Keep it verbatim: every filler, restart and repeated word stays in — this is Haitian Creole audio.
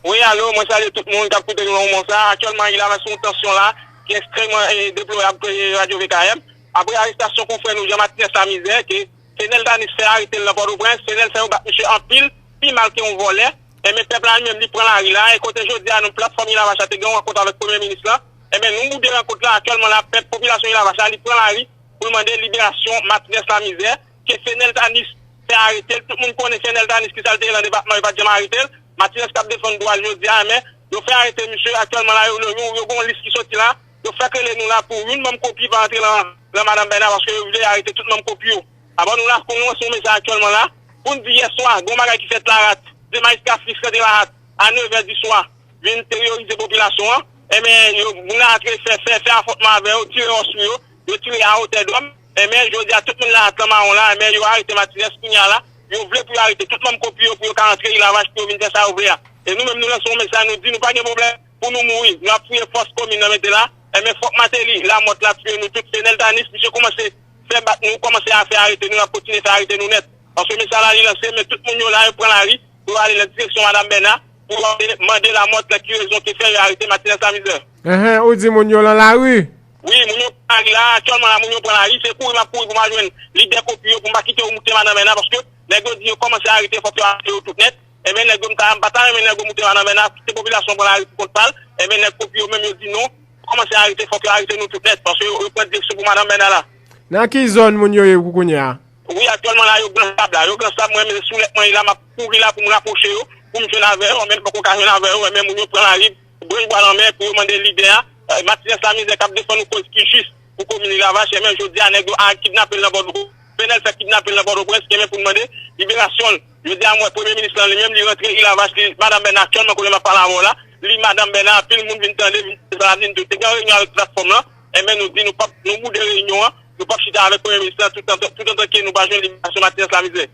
Wi, alo, mwen salye tout moun k ap koute nou nan moman sa. Aktyèlman, Île à Vache sou yon tansyon la ki ekstrèmman, eh, deplorab, eh, Radyo V K M. Apre arestasyon konfrè nou Jean Martinez Lamizè, ke Senel Tanis fè arete l nan Pòtoprens, Senel fè yo bat misye anpil, pi mal ke yon vòlè. Enben, pèp la li menm, li pran lari la, e kote jodi a nou, platfòm Île à Vache la te gen yon rankont avèk Premye Minis la. Enben, nou boude rankont la, aktyèlman la, pèp, popilasyon Île à Vache la, li pran lari pou l mande liberasyon Martinez Lamizè, ke Senel Tanis fè arete l. Tout moun konnen Senel Tanis, ki sa l te ye nan depatman, yo pa t janm arete l. Martinez k ap defann dwa l jodi a, men yo fè arete misye. Aktyèlman la, yo, yo, yo, yo gen yon lis ki soti la. Yo fèk rele nou la pou youn manm Kopi pa antre lan, lan Madanm Bèna, paske yo vle arete tout manm Kopi yo. Alò, nou la, pou nou lanse yon mesaj aktyèlman la, pou n di yè swa, gen yon bagay ki fèt Lahat, de majistra Fritz rantre Lahat a nevè di swa, vin teyorize popilasyon an. Enben, yo, moun la antre fè, fè, fè afwontman avè yo, tire wòch sou yo, yo tire a otè dòm. Enben, jodi a, tout moun Lahat lan mawon la, enben, yo arete Martinez kounye a la, yo vle pou yo arete tout manm Kopi yo, pou yo ka antre Île à Vache, pou yo vin fè sa yo vle a. E nou menm, nou lanse yon mesaj, nou di nou pa gen pwoblèm pou nou mouri. Nou ap fouye fòs komin nan mete la. Enben, fòk Martelly, Lamòt la tire nou tout. Senel Tanis, misye kòmanse fè bat nou, kòmanse a fè arete nou, l ap kontinye fè arete nou nèt. Paske mesaj la li lanse, men tout moun yo la, yo pran lari pou yo ale nan direksyon Madanm Bèna, pou yo ale mande Lamòt lan ki rezon ki fè yo arete Martinez Lamizè. Enhen, ou di moun yo lan lari? Wi, moun yo pran lari la, aktyèlman la, moun yo pran lari, se kouri m ap kouri pou m al jwenn lidè Kopi yo, pou m pa kite yo moute Madanm Bèna, paske nèg yo di yo kòmanse arete, fòk yo arete yo tout nèt. Enben, nèg yo, m ta, m pa ta renmen nèg yo moute Madanm Bèna, kite popilasyon pran lari pou kont pa l. Enben, nèg Kopi yo menm, yo di non, kòmanse arete, fòk yo arete nou tout nèt, paske yo, yo pran direksyon pou Madanm Bèna la. Nan ki zòn moun yo ye pou kounye a? Wi, aktyèlman la, yo Gran Sab la. Yo Gran Sab, mwen menm, se sou lèt mwen ye la, m ap kouri la pou m rapwoche yo, pou m jwenn avè yo, men m poko ka jwenn avè yo, men moun yo pran lari, branch bwa lanmè pou yo mande lidè a, eh, Martinez Lamizè k ap defann yon koz ki jis pou komin Île à Vache, men jodi a, nèg yo a kidnape l nan Pòtoprens, Senel fè kidnape l nan Pòtoprens, enben pou n mande liberasyon l. Jodi a, m wè Premye Minis lan li menm, li rantre Île à Vache, li, Madanm Bèna aktyèlman kote m ap pale avè w la, li Madanm Bèna, anpil moun vin tande, vin tande sa l ap di, nou te gen reyinyon avèk platfòm lan, enben nou di nou p ap, nou boude reyinyon an, nou p ap chita avèk Premye Minis lan, toutan, toutan ke nou pa jwenn liberasyon Martinez Lamizè.